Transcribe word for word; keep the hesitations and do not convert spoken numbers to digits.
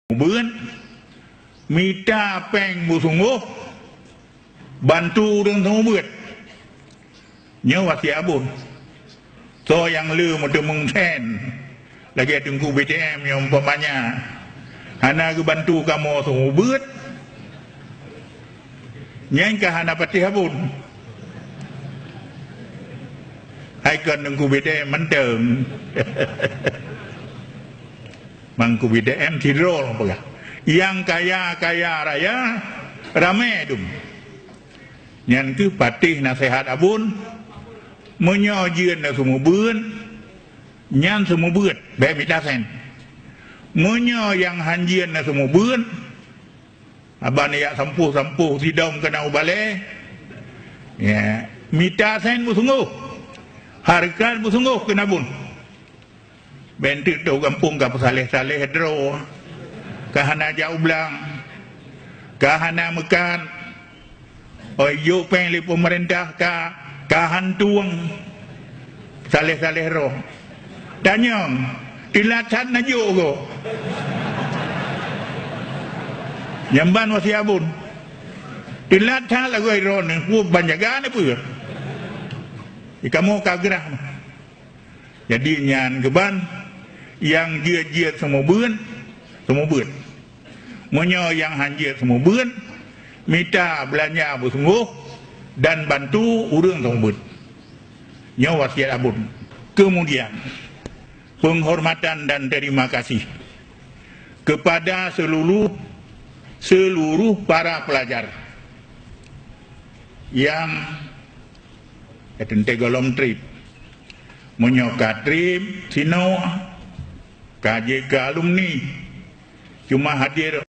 Beuet, mita péng beusunggoh, bantu ureuëng seumeubeuet. Nyoe wasiet Abon. Soe nyang le meuteumeung sén lagée Teungku B T M nyang umpamanya hana geubantu kamoe seumeubeuet, nyan ka hana patéh Abon. Hai kon Teungku B T M mantong. Mangku B T M sidroe peugah, nyang kaya-kaya raya ramé dum. Nyan keuh patéh naseuhat Abon, meunyoe jeuet na seumeubeuet, nyan seumeubeuet, bék mita sén. Meunyoe nyang han jeuet na seumeubeuet, haba neujak sampôh-sampôh sidong keunan u balée, ya, mita sén beusunggoh, hareukat beusunggoh keu Abon. Bék teuk tôh gampông ka peusaléh-saléh droe, ka hana jak u blang, ka hana meukat, oi jok péng lé peumeurintah ka, ka hantueng, saléh-saléh droe. Tanyong, teulat that na jok goe? Nyan ban wasiet Abon. Teulat that lagoe droeneuh, peue ban jaga neuh peue? Di kamoe ka grah. Jadi nyan keuban nyang jeuet-jeuet seumeubeuet, seumeubeuet. Meunyoe nyang han jeuet seumeubeuet, mita beulanja beusunggoh dan bantu ureuëng seumeubeuet. Nyoe wasiet Abon. Keumudian, peunghormatan dan terima kasih kepada seluruh, seluruh para pelajar nyang, eh, teuntée gohlom treb. Meunyoe ka treb sinoe, ka jeuet keu alumni, cuma hadir